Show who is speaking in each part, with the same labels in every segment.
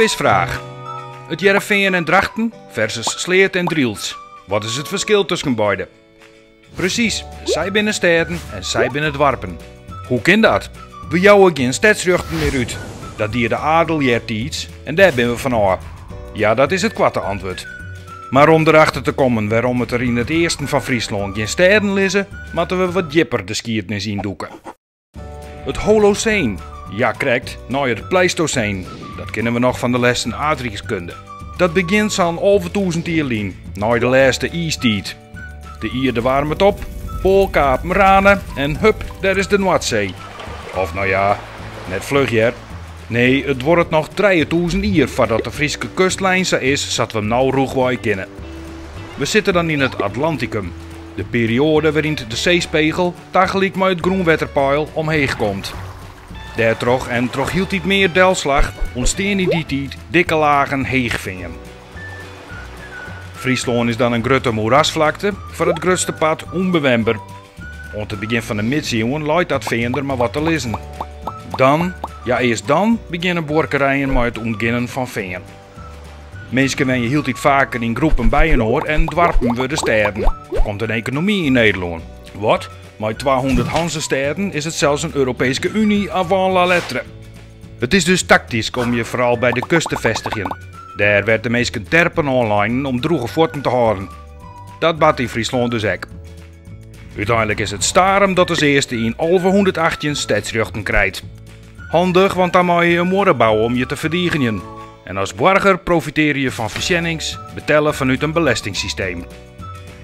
Speaker 1: Quizvraag. It Hearrenfean en Drachten versus Sleat en Drylts. Wat is it ferskil tusken beide? Presys, sy binne stêden en sy binne doarpen. Hoe kin dat? We jouwe gjin stedsrjochten mear út. Dat die de adel eartiids en dêr binne we fan ôf. Ja, dat is it koarte antwurd. Mar om derachter te kommen wêrom it der yn it easten fan Fryslân gjin stêden lizze, moatte we wat djipper de skiednis yndûke. It Holoseen, ja krekt, nei it Pleistoseen, dat kinne we noch fan de lessen aardrykskunde. Dat begjint sa'n 11.000 jier lyn, nei de lêste iistiid. De ierde waarmet op, poalkapen rane en hup, dêr is de Noardsee. Of no ja, net fluch hear. Nee, it duorret noch 3000 jier foardat de Fryske kustlijn sa is sa't we 'm no rûchwei kinne. We sitte dan yn it Atlantikum, de perioade wêryn't de seespegel tagelyk mei it grûnwetterpeil omheech komt. Dêrtroch en troch hieltyd mear delslach ûntstean yn dy tiid dikke lagen heechfean. Fryslân is dan in grutte moerasflakte, foar it grutste part ûnbewenber. Oant it begjin fan de midsiuwen leit dat fean der mar wat te lizzen. Dan, ja earst dan, begjinne buorkerijen mei it ûntginnen fan fean. Minsken wenje hieltyd faker yn groepen byinoar en doarpen wurde stêden. Der komt in ekonomy yn Nederlân. Wat? Mei 200 Hanzestêden is it sels in Europeeske Uny avant la lettre. It is dus taktysk om je foaral by de kust te festigjen. Dêr wêr't de minsken terpen oanleinen om drûge fuotten te hâlden. Dat bart yn Fryslân dus ek. Uteinlik is it Starum dat as earste yn 1118 stedsrjochten krijt. Handich, want dan meie je in muorre bouwe om je te ferdigenjen. En as boarger profitearje je fan foarsjennings, betelle fanút in belestingsysteem.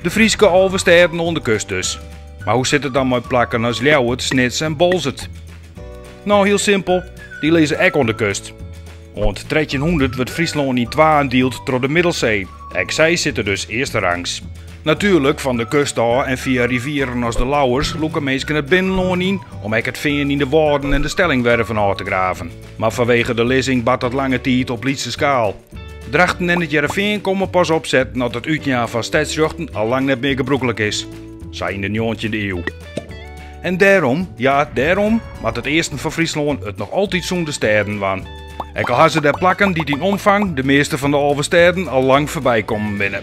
Speaker 1: De Fryske 11 stêden oan de kust dus. Mar hoe sit it dan mei plakken as Ljouwert, Snits en Boalsert? No, hiel simpel, dy lizze ek oan de kust. Oant 1300 wurdt Fryslân yn twaen dield troch de Middelsee. Ek sy sitte dus earsterangs. Natuerlik, fan de kust ôf en fia rivieren as de Lauwers lûke minsken it binnenlân yn om ek it fean yn de Wâlden en de Stellingwerven ôf te graven. Mar fanwege de lizzing bart dat lange tiid op lytse skaal. Drachten en It Hearrenfean komme pas opsetten at it útjaan fan stedsrjochten al lang net mear gebrûklik is, sa yn de njoggentjinde iuw. En dêrom, ja dêrom, moat it easten fan Fryslân it noch altyd sûnder stêden dwaan. Ek al ha se dêr plakken dy't yn omfang de measte fan de 11 stêden al lang foarby kommen binne.